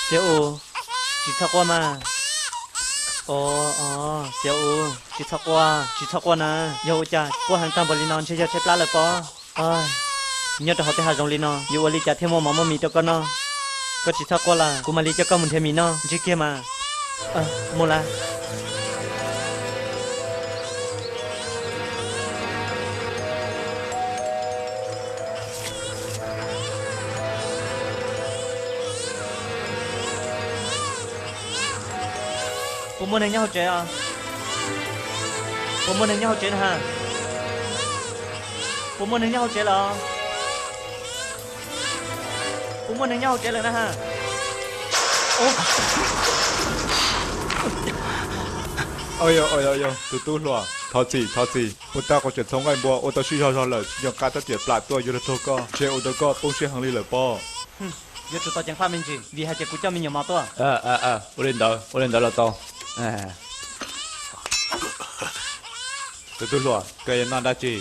Xiav Ua, tsis txhob quaj mas. Xiav Ua, tsis txhob quaj, tsis txhob quaj na. Yog ua cas quaj heev tag npaum li no, ntshe yog tshaib plab lawm pob. Nyob rau hauv tej hav zoov li no, yuav ua li cas thiaj muaj mov muaj mis rau koj noj? Koj tsis txhob quaj lawm, kuv mam li coj koj mus nrhiav mis noj, ntsib kiag mas. Mus lawm. Puas muaj neeg nyob hauv tsev os? Puas muaj neeg nyob hauv tsev na ha? Puas muaj neeg nyob hauv tsev lawm? Puas muaj neeg nyob hauv tsev lawm na ha? Tus tub hluas, thov txim, thov txim. Puag ta kuv tseem txhoov nqaij npua ua tau sib zog zog lawm, tsis nco qab tab riam plam tuaj yuav luag raug koj, ntshe ua rau koj poob siab heev li lawm pob. Yuav tsum tau ceev faj me ntsis, vim hais tias kuv coj me nyuam mos tuaj. Ua li ntawd, ua li ntawd los tau. Tus tub hluas, koj yuav noj dab tsi?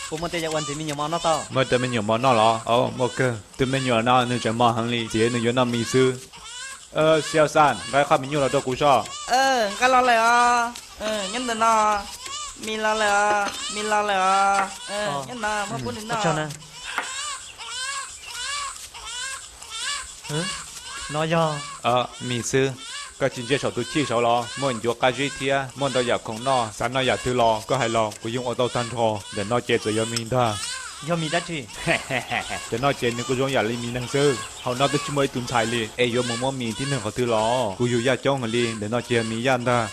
Puas muaj tej yam uas ntxiv me nyuam mos noj tau? Muaj tej me nyuam mos noj los? Muaj kawg. Tus me nyuam no nws tseem mos heev li, txiv nws yuav noj mis xwb. Xiav Xaj, nqa qhov mis nyuj los rau kuv soj. Nqa los lawm os. Nyob ntawm no. Mis los lawm os, mis los lawm os. Nyob no, muab pub nws noj. No yog mis xwb. Koj tsis ntsia saum tus chij saud los? Muaj ncuav qab zib thiab muaj ntau yam khoom noj, xav noj yam twg los koj hais los kuv yeej ua tau tag nrho. Ntawm no ces txawm yog mis ntag. Yog mis dab tsi? Cov no ces nws kuj zoo yam li mis neeg xwb. Hauv no twb tsis muaj ib tug ntxhais li es yuav mus muab mis tib neeg qhov twg los? Kuv yug yaj coob heev li, ntawm no ces yog mis yaj ntag.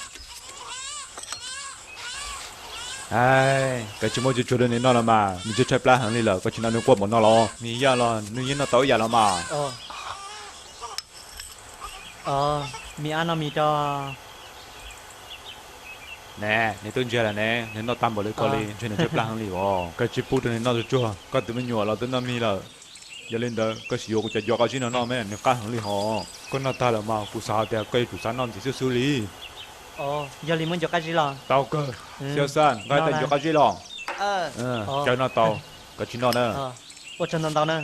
Koj tsis muab tsuag tsuag rau nws noj los mas, nws twb tshaib plab heev li lawm, koj tsis nrog nws quaj npaum no los? Mis yaj los nws yeej noj tau ib yam los mas. Mis ab noj mis rau. Ne, nws twb ntsiag lawm ne, nws noj tag npaum li ko li, ntshe nws tshaib plab heev li os. Koj tsis pub rau nws noj tsuag tsuag, koj tus me nyuam los twb noj mis lawm. Yog li ntawd koj sim yuav kuv cov ncuav qab zib no noj me, nws qab heev li hos. Koj noj tag lawm mas kuv xav hais tias koj yuav tsum xav noj ntxiv xwb xwb li. Yog li muab ncuav qab zib los? Tau kawg. Xiav Xaj, nqa tau ncuav qab zib los? Caw noj tau, koj tsis noj na. Ua tsaug ntau ntau na.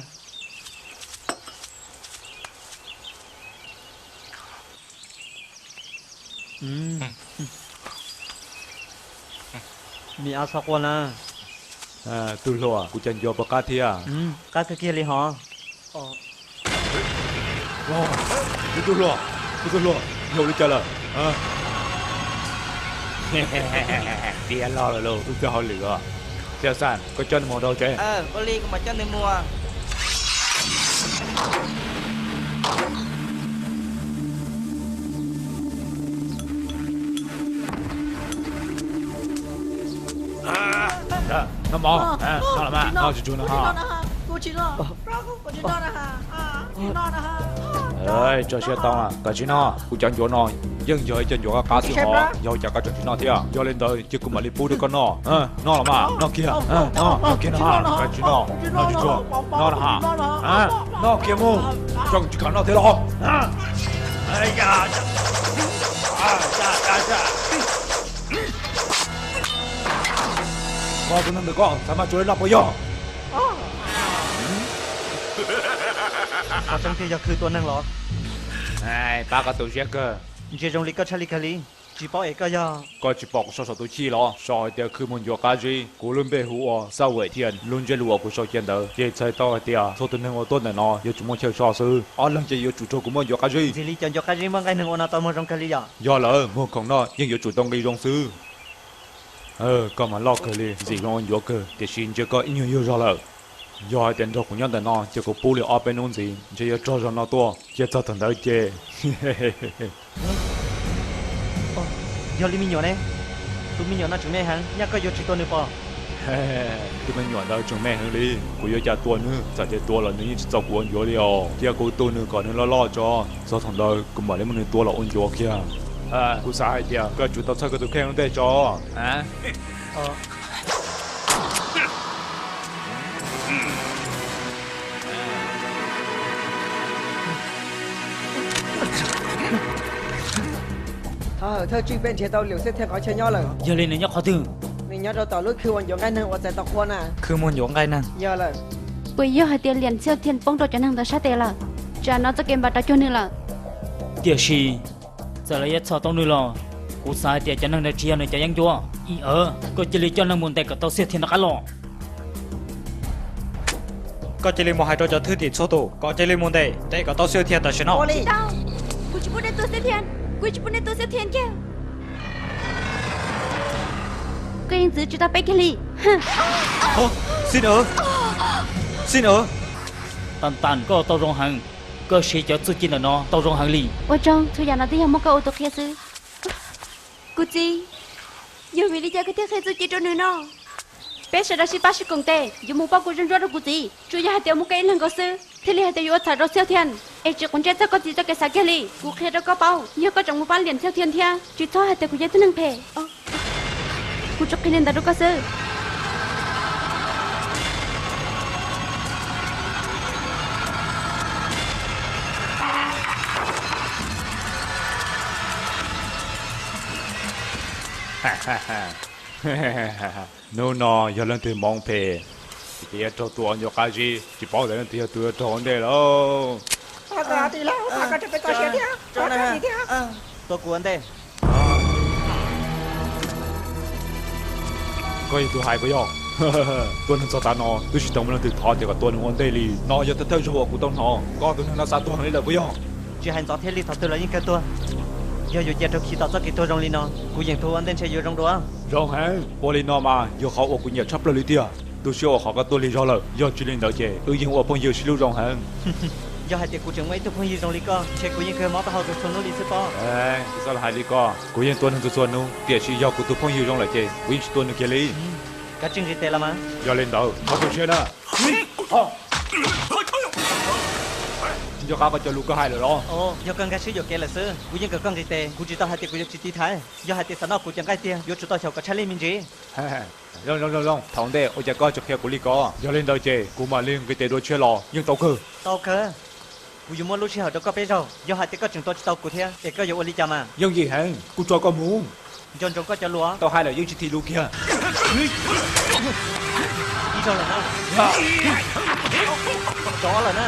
Mis ab txhob quaj na. Tub hluas, kuv cov ncuav puas qab thiab? Qab kawg kiag li hos. Kuv tub hluas, kuv tub hluas, yog ua li cas lawm? Tiav log lawm lauj, ua cas hauj lwm os. Xiav Xaj, koj coj nws mus rau tsev. Ua li kuv mam coj nws mus. Noj mov, noj los mas, noj tsuag tsuag no ha. Tso siab tau, koj tsis noj, kuv cov ncuav no yeej yog ib co ncuav qab qab xwb hos, yog ua cas koj tseem tsis noj thiab? Yog li ntawd ces kuv mam li pub rau koj noj. Noj los mas, noj kiag, noj kiag no ha, koj tsis noj, noj tsuag tsuag, noj na ha. Noj kiag mus, zoo tsis kam noj thiab los? Koj tus neeg ntawm koj xav mas tsuas li no puas yog? Qhov tseeb tiag yog khw tua neeg los? Pab koj tu siab kawg. Ntsia zoo li koj tshaj li kawg li, tsis paub es koj yog. Koj tsis pom kuv sau saum tus chij los? Sau hais tias khw muag ncuav qab zib. Kuv lub npe hu ua Xaj Waim Thiaj, lub ntsiab lus uas kuv sau cia ntawd ces txhais tau hais tias txhua tus neeg uas tuaj ntawm no yuav tsum muaj chaw so xwb. Ob leeg ces yuav tsum raug kuv muag ncuav qab zib. Ntxim li cov ncuav qab zib muaj nqaij neeg ua no tau muag zoo kawg li yom? Yog lawm, muag khoom noj yeej yuav tsum tau nqi zoo xwb. Koj mas loj kawg li, ntxim zoo ua ncuav kawg, tiam sis ntshe koj ib nyuag yuag zog lawm. Yog hais tias nrog kuv nyob ntawm no ces kuv pub li ob peb hnub ntxiv, ntshe yuav rog zog no tuaj, cia txog thaum ntawd ces. Yog li me nyuam ne? Tus me nyuam no tseem me heev, nyaj koj yuav tsis tua nws pob? Tus me nyuam ntawd tseem me heev li, kuv yuav cas tua nws, txawm tias tua los nws yeej tsis txaus kuv ua ncuav li os. Cia kuv tu nws kom nws loj loj tso, txog thaum ntawd kuv mam li muab nws tua los ua ncuav kiag. Kuv xav hais tias koj yuav tsum tau txhawj koj tus kheej ua ntej tso. Thov hawm thawj tswj peb nrhiav tau lwm xeb thiaj qhov chaw nyob lawm. Yog li nws nyob qhov twg? Nws nyob rau tom lub khw uas ncuav nqaij neeg uas txais tau qhua na. Khw muag ncuav nqaij neeg. Yog lawm. Puas yog hais tias Liam Xiaum Thiaj poob rau cov neeg ntawd sab tes lawm? Tsam no txoj kev npam rov cuag nws lawm. Tiam sis txawm lawv yuav txhom tau nws los, kuv xav hais tias cov neeg ntawd tsis yog nws cov yeeb ncuab. Ib, koj cia li coj neeg mus ntes kom tau Xiaj Thiaj rov qab los. Koj cia li mus hais rau cov thwj tim txhua tus kom cia li mus ntes, ntes kom tau Xiaj Thiaj tam sim no. Tsis tau, kuv tsis pub nej tua Xiaj Thiaj, kuv tsis pub nej tua Xiaj Thiaj kiag. Koj yeej txwv tsis tau peb kiag li. Xib Nws, Xib Nws. Tam tam koj tau zoo heev, koj siv cov txuj ci ntawm no tau zoo heev li. Ua tsaug, txhua yam no twb yog muaj koj ua tus qhia xwb. Kuv txiv, yog vim li cas koj thiaj qhia txuj ci rau nws no? Peb sawv daws sib pab sib koom tes yuav mus pauj kuv zej ntsuab rau kuv txiv. Tsuas yog hais tias muaj koj ib leeg nkaus xwb thiaj li hais tias yuav ua txhaum rau Xiaj Thiaj, es tsis quav ntsej txog koj txiv txoj kev xav kiag li. Kuv qhia rau koj paub, yog koj tseem mus pab Liam Xiaj Thiaj thiab, tsis txhob hais tias kuv yog tug neeg phem. Kuv tsuas qhia li ntawd rau koj xwb. Hnub no yog leej twg hmoov phem, ces yuav raug tua nco qab zib, tsis paub tias leej twg yog tus yuav raug ua ntej lauj. Tua kuv ua ntej. Koj yog tus hais puas yog? Tua neeg txog tav no twb tsis tau muaj leej twg thov tias kom tua nws ua ntej li. No yog thawj thawj zaug uas kuv tau hnov koj tus neeg no xav tuag heev li lawm puas yog? Tsis hais ntxov thiab li, thaum twg los yeej kawg tuag. Yog yuav cia raug khi tau txoj kev tuag zoo li no, kuv yeem tuag ua ntej ntshe yuav zoo dua. Zoo heev, ua li no mas yog qhov uas kuv nyiam tshaj plaws li tiag. Tu siab ua qhov koj tuaj lig zog lawm, yog tsis li ntawd ces wb yeej ua phooj ywg sib hlub zoo heev. Yog hais tias kuv tseem muaj ib tug phooj ywg zoo li koj, ntshe kuv yeej kawg mob taub hau kawg txhua hnub li xwb pob. Tsis txhob hais li ko, kuv yeej tua neeg txhua txhua hnub, tiam sis yog kuv tus phooj ywg zoo lawm ces kuv yeej tsis tua nws kiag li. Kav tsij nqis tes los mas. Yog li ntawd, txhob tu siab na. Tsis nco qab koj cov lus koj hais lawm los? Yog koj nkag siab yuam kev lawm xwb, kuv yeej kom koj nqis tes, kuv tsis tau hais tias kuv yuav tsis tiv thaiv. Yog hais tias xav noj kuv cov nqaij tiag, yuav tsum tau xyaum kom tshaj lij me ntsis. Zoo zoo zoo zoo, thaum ntej ua cas koj tsis qhia kuv li ko? Yog li ntawd ces kuv mam li nqis tes dua tshiab los yeej tau kawg. Tau kawg. Kuv yuav muab lub sij hawm rau koj peb zaug, yog hais tias koj tseem tua tsis tau kuv thiab ces koj yuav ua li cas mas? Yooj yim heev, kuv tso koj mus. Nco ntsoov koj cov lus. Tau hais lawm yeej tsis thim lus kiag. Ib zaug lawm na. Rov lawm na.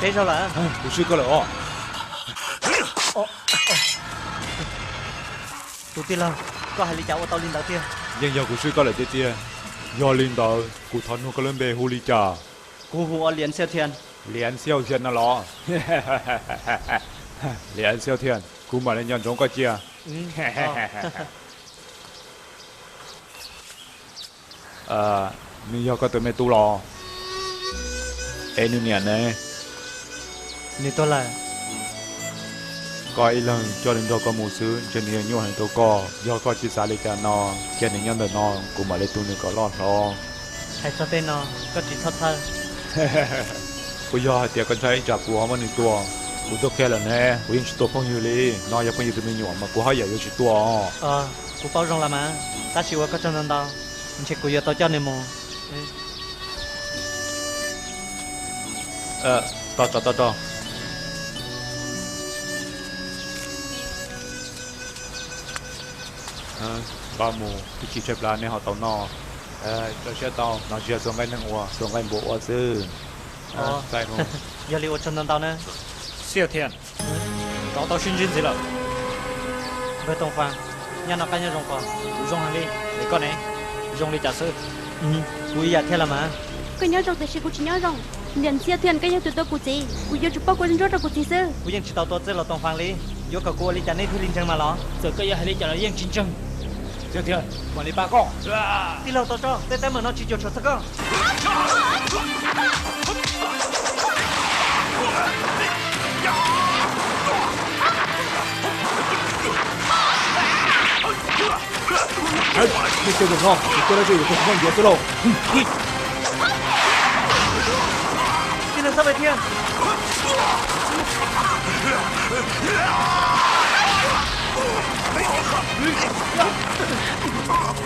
Peb zaug lawm. Kuv swb koj lawm os. Tus tij laug, koj hais li cas ua tau li ntawd tiag? Yeej yog kuv swb koj lawm tiag tiag. Yog li ntawd kuv thov nug koj lub npe hu li cas? Kuv hu ua Liam Xiaus Thian. Liam Xiaus Thian no los? Liam Xiaus Thian, kuv mam li nco ntsoov koj cia. Nws yog koj tus me tub los? Es nws niam ne? Nws tuag lawm. Koj ib leeg coj nws nrog koj mus xwb ntshe nws yuav nyuaj heev rau koj. Yog koj tsis xav li cas no, cia nws nyob ntawm no kuv mam li tu nws kom loj hlob. Hais txog tej no, koj tsis txhob txhawj. Puas yog hais tias koj ntshai ib tsam kuv ho muab nws tua? Kuv twb qhia lawm ne, kuv yeej tsis tua phooj ywg li. No yog phooj ywg tus me nyuam mas kuv haj yam yuav tsis tua os. Kuv paub zoo los mas, tab sis ua koj tsaug ntau ntau, ntshe kuv yuav tau coj nws mus. Tau tso, tau tso. Npaj mus, ib chim tshaib plab nej ho tau noj. Tso siab tau, no tsis yog xuas nqaij neeg ua, xuas nqaij npua ua xwb. Yog li ua tsaug ntau ntau na. Xiaus Thian, rov tau sib ntsib ntxiv lawm. Npawg Tooj Fas, nyob noj qab nyob zoo pob? Kuv zoo heev li, es koj ne? Zoo li cas xwb? Kuv ib yam thiab los mas. Koj nyob zoo tiam sis kuv tsis nyob zoo. Liam Xiaus Thian, koj yog tus tua kuv txiv, kuv yuav tsum pauj koj zej ntsuab rau kuv txiv xwb. Kuv yeej tsis tau tua txij los Tooj Fas li, yuav kom kuv ua li cas nej thiaj li ntseeg mas los? Txawm koj yuav hais li cas los yeej tsis ntseeg. Xiaus Thian, kuv mam li pab koj. Tij laug tau tso, tej teeb meem no tsis cuam tshuam txog koj. Nej cov zaum no kuv tuaj dab tsi yuav tuag tsis muaj ntiav xwb lauj. Tij laug Xab Pais Thiaj.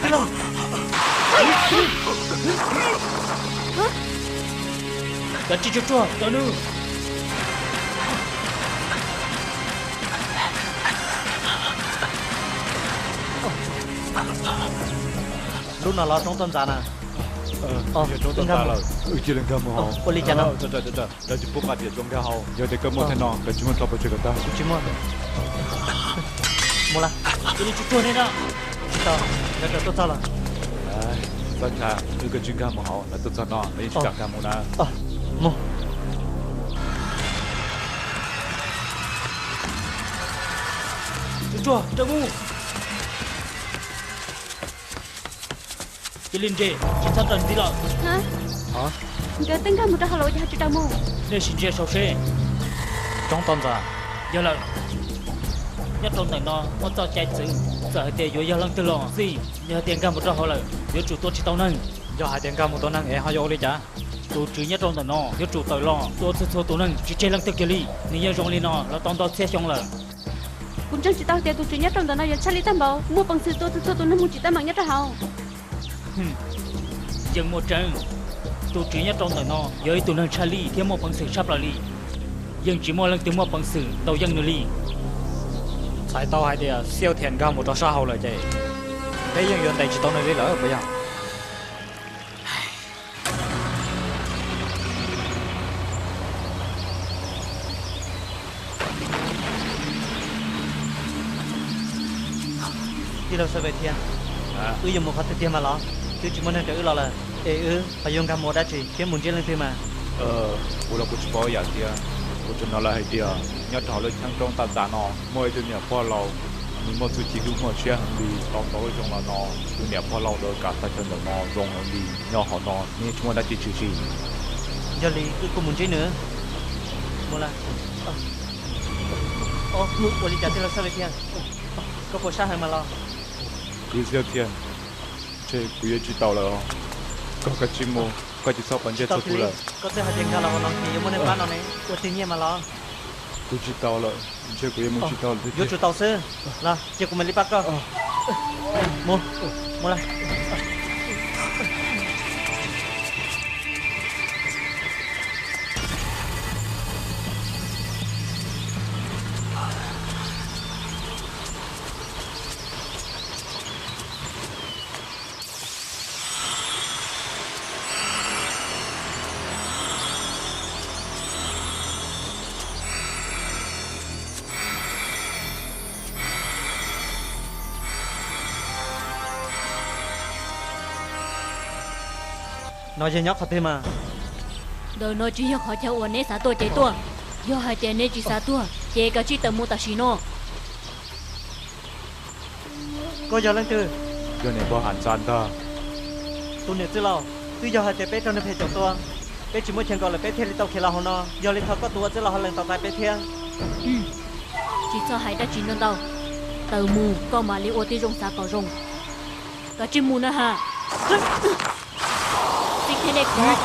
Tij laug. Kav tsij tsuag tsuag rau nws. Lub no los roob tuaj ntxas na. Yog roob tau tas lawm, wb cia li nkag mus hauv. Ua li cas no? Lawv tsis pub qab tias tau nkag hauv, yog tias koj muaj thiab no lawv tsis muaj rau pov tseg kom tag. Kuv tsis muaj. Mus lawm. Cia li tsuag tsuag nej no. Tsis tau, lawv twb tuaj txog lawm. Txhob ntshai, wb koj tsis nkag mus hauv, lawv tuaj txog no lawv yeej tsis kam nkag mus na. Mus. Tsuag tsuag raws mus. Cia li nres, tsis txhob raws ntxiv lawm. Nkawd twb nkag mus rau hauv lawm ua cas ho tsis raws mus? Nej sim ntsia saud seb. Roob tau ntxas. Yog lawm. Nyob rau ntawm no muaj txoj cai txwv, txawm hais tias yuav yog leej twg los xij, yog hais tias nkag mus rau hauv lawm yuav tsum tua tsis tau neeg. Yog hais tias nkag mus tau neeg es ho yuav ua li cas? Tus tswv nyob rau ntawm no yuav tsum tawm los tua txhua txhua tus neeg tsis tseg leej twg kiag li. Nws yeej zoo li no los tau ntau txhiab xyoo lawm. Kuv ntseeg tsis tau tias tus tswv nyob rau ntawm no yuav tshaj lij tag npaum muaj peev xwm tua txhua txhua tus neeg mus tsis tau meem nyob rau hauv. Yeej muaj tseeb, tus tswv nyob rau ntawm no yog ib tug neeg tshaj lij thiab muaj peev xwm tshaj plaws li. Yeej tsis muaj leej twg muaj peev xwm ntaus yeej nws li. Txhais tau hais tias Xiauj Thiam nkag mus rau sab hauv lawm ces peb yeej yuav ntes tsis tau nws li lawm puas yog? Tij laug Xav Vais Thiab, wb yuav mus qhov twg tiag mas los? Twb tsis muaj neeg raws wb los lawm, es wb ho yuav nkag mus ua dab tsi thiab mus ntsib leej twg mas? Kuv los kuv tsis paub yam thiab. Kuv tsuas hnov lawv hais tias nyob rau hauv lub cheeb roob tau tas no muaj ib tug niam pog laus, nws muaj txuj ci hlub muaj siab heev li, tau ntau lub xyoo los no tus niam pog laus ntawd kam tag chaw ntawm no zoo heev li. Nyob hauv no nws yeej tsis muaj dab tsi tshwm sim. Yog li wb kuj mus ntsib nws. Mus lawm. Ua li cas tij laug Xav Vais Thiab, koj puas sab heev mas los? Kwv Xiauj Thiab, ntshe kuv yuav tsis taus lawm os. Koj kav tsij mus, koj tsis txhob pab ntsej txog kuv lawm. Koj twb hais tias nkag los hauv no ces yuav muaj neeg pab no ne, ua twg nyiaj mas los? Kuv tsis taus lawm, ntshe kuv yuav mus tsis tau lawm thiab. Yuav tsum taus xwb. Los cia kuv mam li pab koj. Mus, mus lawm. No yog nyob qhov twg mas? Ntawm no tsis yog qhov chaw uas neb xav tuaj ces tuaj. Yog hais tias neb tsis xav tuag ces kav tsij tawm mus tam sim no. Koj yog leej twg? Yog niam pog Hav Ntxa ntag. Tus niam txwj laus, twb yog hais tias peb raug neeg phem caum tua, peb tsis muaj chaw nkaum lawm peb thiaj li tau khiav los hauv no. Yog li thov koj tus ua txwj laus ho lees tau txais peb thiab. Tsis txhob hais dab tsi ntau ntau, tawm mus koj mam li ua tib zoo xav kom zoo. Kav tsij mus na has. Txij thiab nej kov.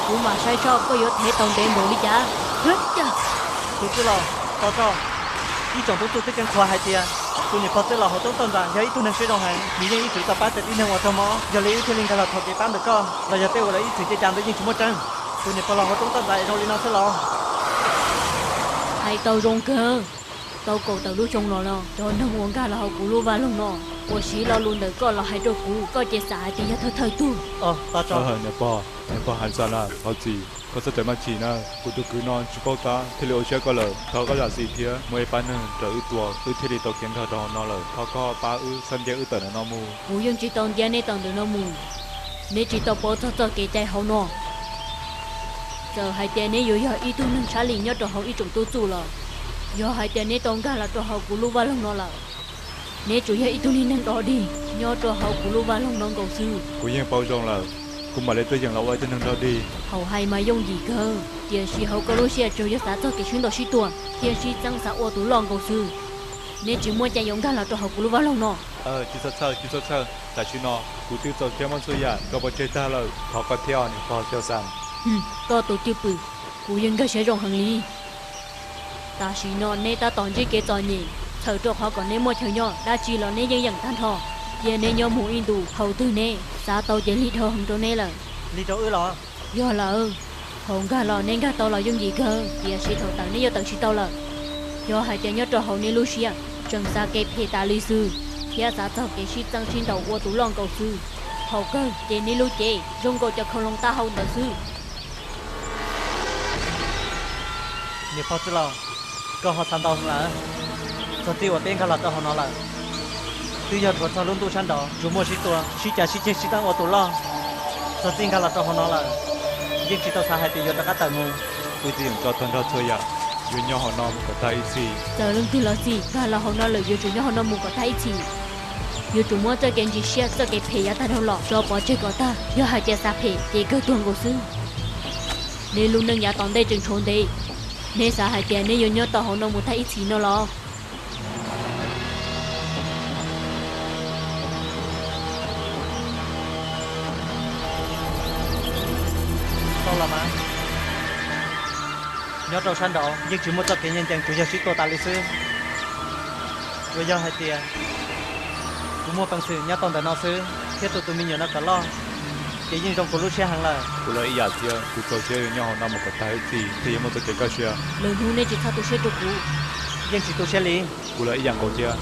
Kuv mam saib seb koj yuav thev tau ntev npaum li cas. Tus txwj laus, tos tso. Ib tsoom tub txuj twb keeb qhuas hais tias tus niam pog txwj laus hauv roob toj ntxas yog ib tug neeg siab zoo heev, nws yeej ib txwm tau pab tej tib neeg uas raug mob. Yog li wb thiaj li nkag los thaum kev pab ntawm koj, los yog tej uas lawv ib txwm cai cas ntawd yeej tsis muaj tseeb. Tus niam pog laus hauv roob toj ntxas es zoo li no xwb los? Hais tau zoo kawg. Tau kaum tawm lub xyoo no los cov neeg uas nkag los hauv kuv lub vaj loog no uas siv lo lus ntawm koj los hais rau kuv, koj ces xav hais tias yog thawj thawj tug. Niam pog, niam pog Hav Ntxa na, thov txim, koj txhob rawm maj chim na. Kuv tus kwv no tsis paub tab thiaj li ua siab koj lawm. Thov koj zam txim thiab muab ib pab neeg raws wb tua, wb thiaj li tau khiav nkag rau hauv no lawm. Thov koj pab wb txhob ntiab wb tawm ntawm no mus. Kuv yeej tsis tau ntiab neb tawm ntawm no mus. Neb tsis tau paub txog txoj kev cai hauv no. Txawm hais tias neb yuav yog ib tug neeg tshaj lij nyob rau hauv ib tsoom tub txuj los, yog hais tias neb tau nkag los rau hauv kuv lub vaj loog no lawm, neb tsuas yog ib tug niag neeg dog dig nyob rau hauv kuv lub vaj loog no nkaus xwb. Kuv yeej paub zoo lawm, kuv mam li tuaj yeem los ua ib tug neeg dog dig. Thaum hais mas yooj yim kawg, tiam sis hauv koj lub siab tsuas yog xav txog kev sib ntaus sib tua thiab sib txeeb xav ua tus loj nkaus xwb. Neb tsis muaj cai yuav nkag los rau hauv kuv lub vaj loog no. Tsis txhob txhawj, tsis txhob txhawj, tam sim no kuv twb txaus siab muab txhua yam rau pov tseg tag lawm. Thov koj thiab niam pog Xyooj Xas. Koj tus cwj pwm, kuv yeej nkag siab zoo heev li. Tam sim no neb tab tom ntsib kev txom nyem, txhawm rau qhov kom neb muaj chaw nyob, dab tsi los neb yeej yeem tag nrho. Cia neb nyob mus ib ntus, thaum twg neb xav tau ces lig dhau heev rau neb lawm. Lig rau wb los? Yog lawm. Thaum nkag los neb nkag tau los yooj yim kawg, tiam sis thaum tawm neb yuav tawm tsis tau lawm. Yog hais tias nyob rau hauv neb lub siab tseem xav kev phem tas li xwb, thiab xav txog kev sib txeeb sib ntaus ua tus loj nkaus xwb, thaum kawg ces neb lub cev zoo nkaus cov khau loo taub hau ntawd xwb. Niam pog txwj laus, koj ho xav ntau heev lawm. Txog txij uas peb nkag los rau hauv no lawm, twb yog dhuav txog lub ntuj sab nraud tsuas muaj sib tua sib cav sib ceg sib teeb ua tus loj. Txog txij nkag los rau hauv no lawm, yeej tsis tau xav hais tias yuav rov qab tawm mus. Kuv txiv yeej tso tag nrho txhua yam, yuav nyob hauv no mus kom tag ib txhis. Txawm leej twg los xij, nkag los hauv no lawm yuav tsum nyob hauv no mus kom tag ib txhis. Yuav tsum muab txoj kev ntsis siab txoj kev phem yav tag dhau los tso pov tseg kom tag. Yog hais tias xav phem ces kawg tuag nkaus xwb. Neb lub neej yav tom ntej tseem tshuav ntev, neb xav hais tias neb yuav nyob tau hauv no mus tag ib txhis no los? Tau los mas, nyob rau sab nraud yeej tsis muaj txoj kev ncaj ncees, tsuas yog sib tua tas li xwb. Tsuas yog hais tias kuv muaj peev xwm nyob tau ntawm no xwb thiab tu tus me nyuam no kom loj, ces yeej zoo kuv lub siab heev lawm. Kuv los ib yam thiab, kuv txaus siab yuav nyob hauv no mus kom tag ib txhis thiaj yuav muaj txoj kev kaj siab. Lwm hnub neb tsis txhob tu siab rau kuv. Yeej tsis tu siab li. Kuv los ib yam nkaus thiab.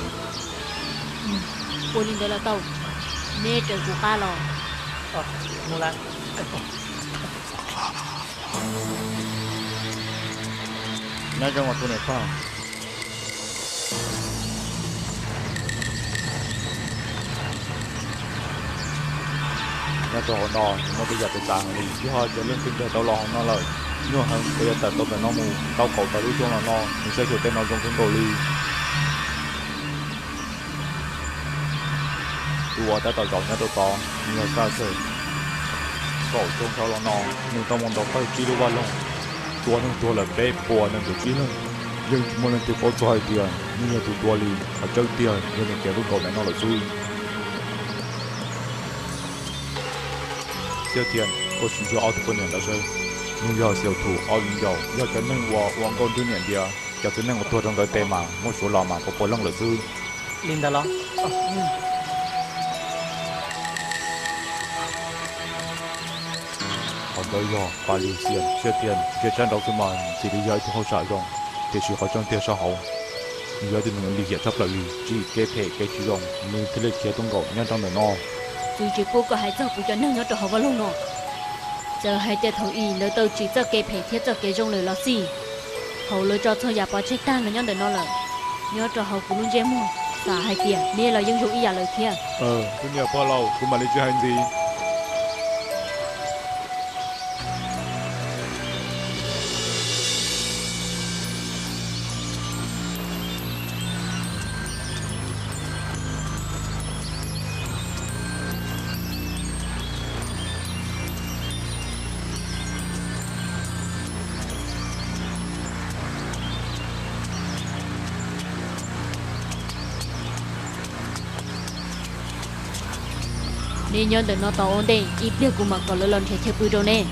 Ua li ntawd los tau, neb raws kuv qab los. Mus lawm. Nyob zoo os tus niam pog. Nyob rau hauv no nws muaj tej yam txawv txav heev li, yog hais tias leej twg nkag tau los hauv no lawm, nyuaj heev uas yuav tawm tau ntawm no mus tau kaum tawm lub xyoo los no. Nws saib xyuas tej no zoo kawg nkaus li. Tus uas tab tom zaum nyob rau tod nws yog Xaj Xwm. Kaum xyoo dhau los no nws tau mus ntaus tawg tsib lub vaj loog, tua neeg tuag lawm peb puas nees nkaum tsib leeg. Yeej tsis muaj leej twg paub txog hais tias nws yog tus tua li, qhov tseeb tiag yog nws khiav tuaj nkaum ntawm no lawm xwb. Xiab Tias, koj sim ntsia ob tug poj niam ntawd seb, nws yog Xiaus Thum ob viv ncaus, yog cov neeg uas ua nkauj nrwb niam ntiav. Cov txiv neej uas tuag rau nkawd tes mas muaj suav los mas pua pua leej lawm xwb. Li ntawd los? Qhov ntawd yog Paj Lwg Xias. Xiab Tias, ntsia sab nraud xwb mas ntxim li yog ib tug hauj sam zoo, tiam sis qhov tseeb tiag sab hauv nws yog ib tug neeg lim hiam tshaj plaws li, tsim kev phem kev tsis zoo nws thiaj li khiav tuaj nkaum nyob rau ntawm no. Txwv tsis pub koj hais txog kuv cov neeg nyob rau hauv vaj loog no. Txawm hais tias thaum ub lawv tau tsim txoj kev phem thiab txoj kev zoo lawm los xij, thaum lawv tso txhua yam pov tseg tag los nyob ntawm no lawm. Nyob rau hauv kuv lub ntsej muag, xav hais tias neb los yeej zoo ib yam lawm thiab. Tus niam pog laus, kuv mam li tsis hais ntxiv. Neb nyob ntawm no tos ua ntej, ib pliag kuv mam kom lawv los nrhiav chaw pw rau neb.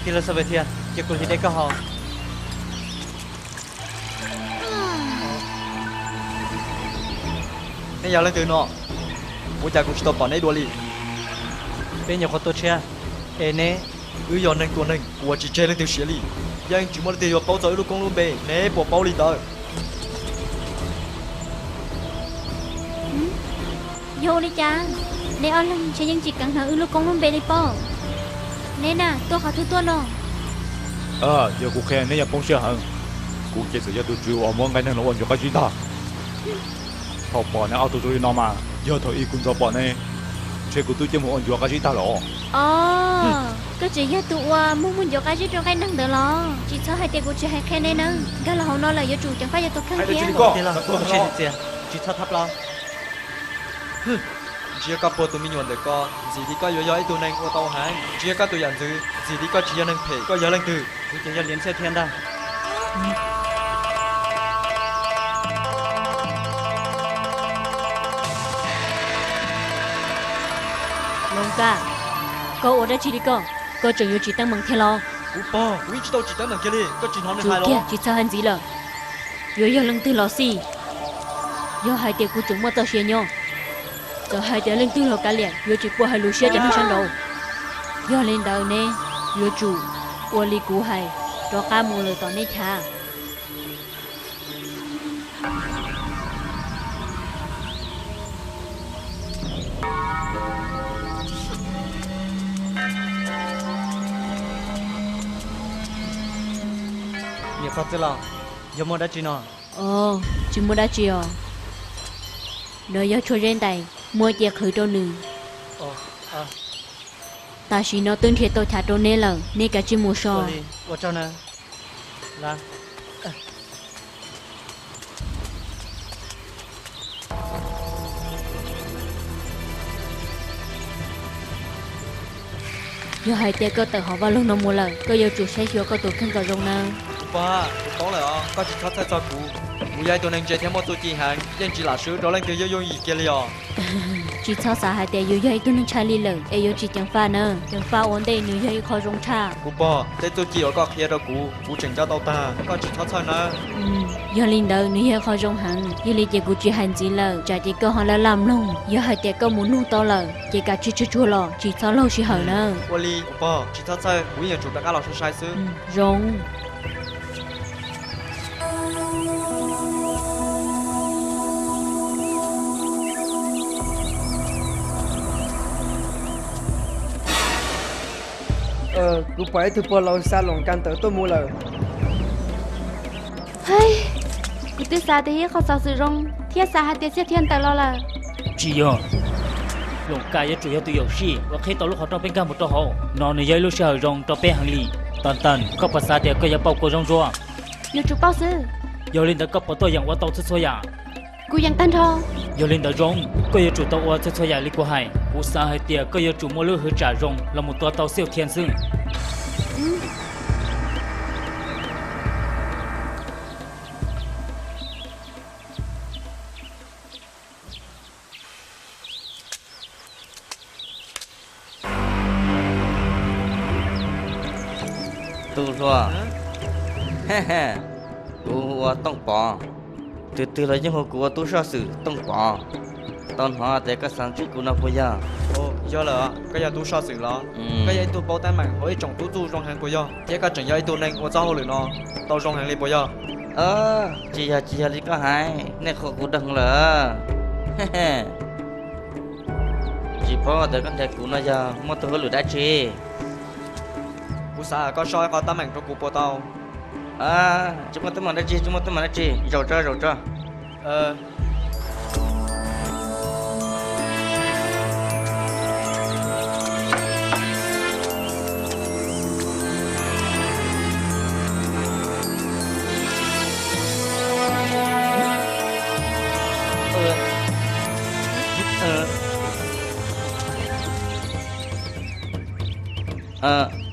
Tij laug Xab Pes Thias, cia kuv hliv dej koj haus. Neb yog leej twg no? Ua cas kuv tsis tau pom neb dua li? Peb nyuam qhuav tuaj tshiab, es neb? Wb yog neeg tua neeg uas tsis tseg leej twg siav li. Yeej tsis muaj leej twg yuav paub txog wb lub koob lub npe, neb puas paub li ntawd? Yog ua li cas neb ob leeg ntshe yeej tsis keev hnov wb lub koob lub npe li pob? Neb na tuaj qhov twg tuaj no? Yog kuv qhia neb yuav poob siab heev. Kuv ces txawm yog tus tswv uas muab nqaij neeg los ua ncuav qab zib ntag. Thaum pom neb ob tug zoo li no mas yog thaum ub kuv ntxov pom neb, ntshe kuv twb coj mus ua ncuav qab zib tag lawm. Os, koj tseem yog tus uas muab muab ncuav qab zib rau nqaij neeg ntawd los? Tsis txhob hais tias kuv tsis hais qhia neb nawb. Nkag los hauv no lawm yuav tsum ceev faj yog tus kheej thiab. Tsis txhob thab plaub. Ntsia koj puag tus me nyuam ntawm ko, ntxim li koj yuav yog ib tug neeg ua tau heev. Ntsia koj tus yam ntxwv, ntxim li koj tsis yog neeg phem. Koj yog leej twg? Kuv ces yog Liav Ntxhiaj Thiab ntag. Loos Kas, koj ua dab tsi li koj? Koj tseem yuav tsis teeb meem thiab los? Kuv pog, kuv yeej tsis tau tsis teeb meem kiag li, koj tsis hnov nws hais los? Tsis txhob hais ntxiv lawm. Yuav yog leej twg los xij, yog hais tias kuv tseem muaj txoj sia nyob, Txawm hais tias leej twg los kav liam, yuav tsis pub hais lus siab rau neeg sab nraud. Yog li ntawd neb yuav tsum ua li kuv hais, rov qab mus lawm tom neb chav. Niam Faj Txwj Laus, yog muaj dab tsi no? Ov, tsis muaj dab tsi os. No yog tshuaj zeb ntais, muab cia qhwv rau nws. Tam sim no twb nrhiav tau chav rau neb lawm, neb kav tsij mus so. Yog hais tias koj tawm hauv vaj loog no mus lawm, koj yuav tsum saib xyuas koj tus kheej kom zoo nawb. Kuv pog, kuv paub lawm os, koj tsis txhob txhawj txog kuv. Kuv yog ib tug neeg ntse thiab muaj txuj ci heev, yeej tsis lam swb rau leej twg yooj yooj yim kiag li os. Tsis txhob xav hais tias yus yog ib tug neeg tshaj lij lawm es yuav tsis ceev faj na. Ceev faj ua ntej nws yog ib qho zoo tshaj. Kuv pog, tej txuj ci uas koj qhia rau kuv, kuv tseem nco tau tag, koj tsis txhob txhawj nawb. Yog li ntawd nws yog ib qho zoo heev, yog li ces kuv tsis hais ntxiv lawm, tsam ces koj ho laj laj mloog. Yog hais tias koj mus nug tau lawm ces kav tsij tsuag tsuag los, tsis txhob laug sij hawm nawb. Ua li kuv pog, tsis txhob txhawj, kuv yeej yuav tsum rov qab los sai sai xwb. Zoo. Kuv pom ib tug pog laus xa loos kas ntawm tuaj mus lawm. Hais, kuv twb xav tias yog ib qho xov xwm zoo thiab xav hais tias Xiaj Thiaj tawm los lawm. Tsis yog. Loos kas yuav tsum yog tus yuam sij uas qhib tau lub qhov rooj peb nkag mus rau hauv no. Nws yog ib lub sij hawm zoo rau peb heev li. Tan Tan, koj puas xav tias koj yuav pauj kua zoo zuav? Yuav tsum pauj xwb. Yog li ntawd koj puas tuaj yeem ua tau txhua txhua yam? Kuv yeem tag nrho. Yog li ntawd zoo, koj yuav tsum tau ua txhua txhua yam li kuv hais. Kuv xav hais tias koj yuav tsum muaj lub hwv tsam zoo los mus tua tau Xiaj Thiaj xwb. Tus hluas, kuv hu ua Tooj Pov. Tus twg los yeej hu kuv ua tub soj xwm Tooj Pov. Tau hnov tias koj xav ntsib kuv no puas yog? Yog lawm, koj yog tub soj xwm los? Koj yog ib tug paub teeb meem hauv ib tsoom tub txuj zoo heev puas yog? Thiab koj tseem yog ib tug neeg ua txoj hauj lwm no tau zoo heev li puas yog? Tsis yog, tsis yog li koj hais, nej qhuas kuv doog lawm. Tsis paub tias koj nrhiav kuv no yog muaj tus hauj lwm dab tsi? Kuv xav koj soj ib qho teeb meem rau kuv puas tau? Tsis muaj teeb meem dab tsi, tsis muaj teeb meem dab tsi, zaum tso, zaum tso.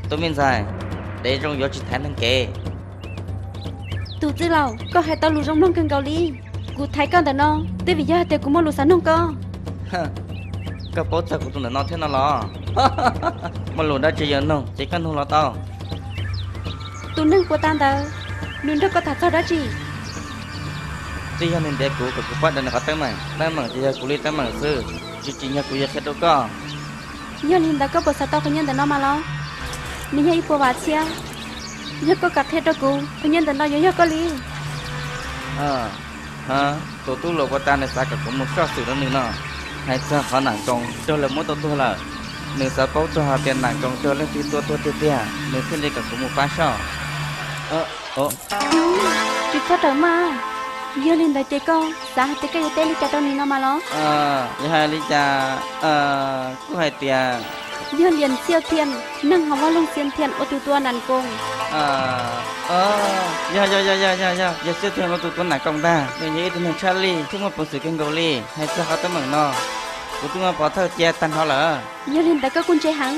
Tus me ntxhais, dev zoo yuav tsis thaiv neeg kev. Tus txwj laus, koj hais tau lus zoo mloog kawg nkaus li. Kuv thaiv koj ntawm no twb vim yog hais tias kuv muaj lus xav noog koj. Koj paub txog kuv tus ntawm no thiab no los? Muaj lus dab tsi yuav noog ces koj nug los tau. Tus neeg puas tas ntawd, nws nrog koj tham txog dab tsi? Twb yog nws ntiav kuv kom kuv pab daws nws qhov teeb meem, teeb meem ces yog kuv li teeb meem xwb, tsis tsim nyog kuv yuav qhia rau koj. Yog li ntawd koj puas xav tau qhov nyiaj ntawm no mas los? Nws yog ib puas vam txhiab. Yog koj kam qhia rau kuv, qhov nyiaj ntawm no yuav yog koj li. Tus tub hluas puas tas nws xav kom kuv mus soj xwm rau nws no. Hais txog qhov Nam Koos raug lawv muab tua tuag lawm, nws xav paub txog hais tias Nam Koos raug leej twg tua tuag tiag tiag, nws thiaj li kom kuv mus pab soj. Tsis txhob rawm maj. Yog li ntawd ces koj xav hais tias koj yuav teb li cas rau nws no mas los? Yog hais li cas, kuj hais tias yog Lias Xiaj Thiaj, neeg hauv vaj loog Xiaj Thiaj ua tus tua Nam Koos. Yog, yog, yog, yog, yog Xiaj Thiaj ua tus tua Nam Koos ntag. Nws yog ib tug neeg tshaj lij thiab muaj peev xwm kawg nkaus li. Hais txog qhov teeb meem no, kuv twb muab pov thawj cia tag nrho lawm. Yog li ntawd koj kuj ntse heev.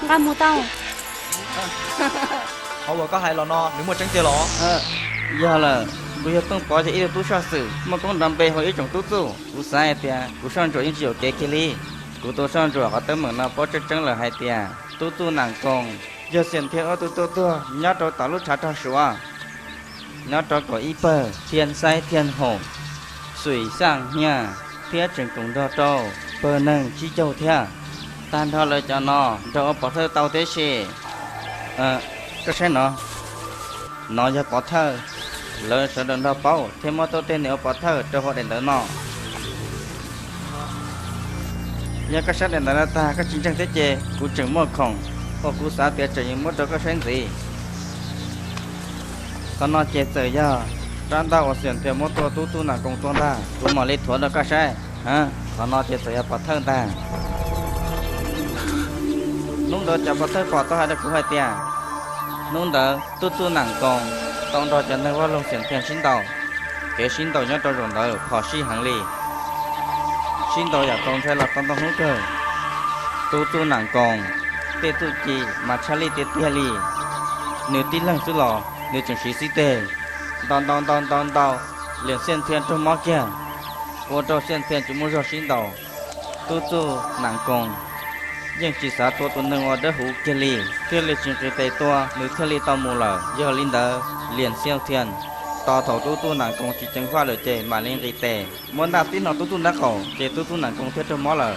Nqa mus tau. Qhov uas koj hais los no nws muaj tseeb tiag los? Yog lawm, kuv yog Tooj Pov, yog ib tug tub soj xwm muaj koob nrov npe hauv ib tsoom tub txuj. Kuv xav hais tias kuv soj ntsuam yeej tsis yuam kev kiag li. Kuv tus soj ntsuam qhov teeb meem no paub tseeb tseeb lawm hais tias tub txuj Nam Koos yog Xiaj Thiaj ua tus tua tuag nyob rau tom lub tshav rog Suav, nyob rau kaum ib pawg Thiaj Xaib Thiaj Hoom, Xwm Xaj Nyiaj. thiab tseem koom nrog rau pawg neeg tsib caug thiab. Tag nrho lawv cov no nrog ua pov thawj tau tib si. Koj saib no, no yog pov thawj. Lawv sawv daws nrog paub thiab muab tuaj tej neeg ua pov thawj rau hauv daim ntawv no. Yog koj saib daim ntawv no tag koj tsis ntseeg thiab ces kuv tseem muaj khoom uas kuv xav tias tseem yuav muab rau koj saib ntxiv. Qhov no ces txawm yog rab ntaj uas Xiam Thiaj muab tua tub txuj Nam Koos tua ntag, kuv mam li thuav rau koj saib. Qhov no ces txawm yog pov thawj ntag. Hnub ntawd cov pov thawj pom tau hais rau kuv hais tias hnub ntawd tub txuj Nam Koos tau nrog cov neeg vaj loog Xiam Thiaj sib ntaus. Kev sib ntaus nyob rau zaum ntawd phom sij heev li, sib ntaus yam txaus ntshai los tau ntau hnub kawg. Tub txuj Nam Koos tej txuj ci mas tshaj lij tiag tiag li. Nws tib leeg xwb los nws tseem siv xib teg ntaus ntaus ntaus ntaus ntaus, Liam Xiaj Thiaj raug mob kiag, ua rau Xiaj Thiaj tsis muaj zog sib ntaus. Tub txuj Nam Koos yeej tsis xav tua tus neeg uas dawb huv kiag li, thiaj li tsis nqis tes tua, nws thiaj li tau mus lawm. Yog li ntawd Liam Xiaj Thiaj tos thaum tub txuj Nam Koos tsis ceev faj lawm ces mam li nqis tes, muab ntaj tib hno tub txuj nraub qaum ces tub txuj Nam Koos thiaj raug mob lawm.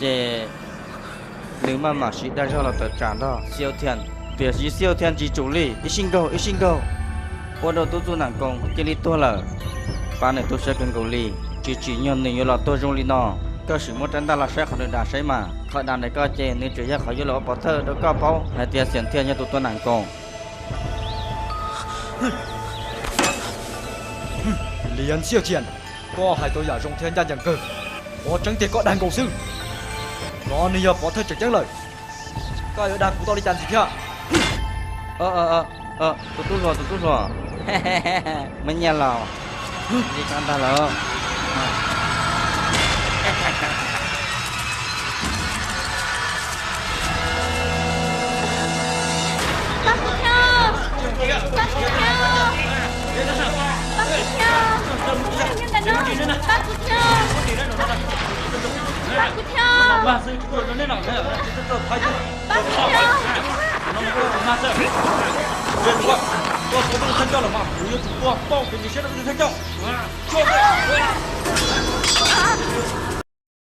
Ces nws maj mam siv dag zog los tawm tsam nrog Xiaj Thiaj, tiam sis Xiaj Thiaj tsis tsum li, ib sij nkaug ib sij nkaug, ua rau tub txuj Nam Koos cia li tuag lawm. Pab nws tu siab kawg nkaus li, tsis tsim nyog nws yuav los tuag zoo li no. Koj sim muab rab ntaj los saib qhov nws dav saib mas, qhov dav ntawm koj ces nws tseem yog qhov yuav los ua pov thawj rau koj paub hais tias Xiaj Thiaj yog tus tua Nam Koos. Liam Xiaj Thiaj, koj hais tau yam zoo thiab ncaj ncees kawg. Qhov tseeb tiag koj dag nkaus xwb. No nws yog pov thawj tseem ceeb lawm. Koj yuav dag kuv tau li cas ntxiv thiab? Tus tub hluas, tus tub hluas, muaj nyiaj los li koj ntag lawm. Pab kuv thiab, pab kuv thiab, pab kuv thiab, pab kuv thiab, pab kuv thiab, pab kuv thiab.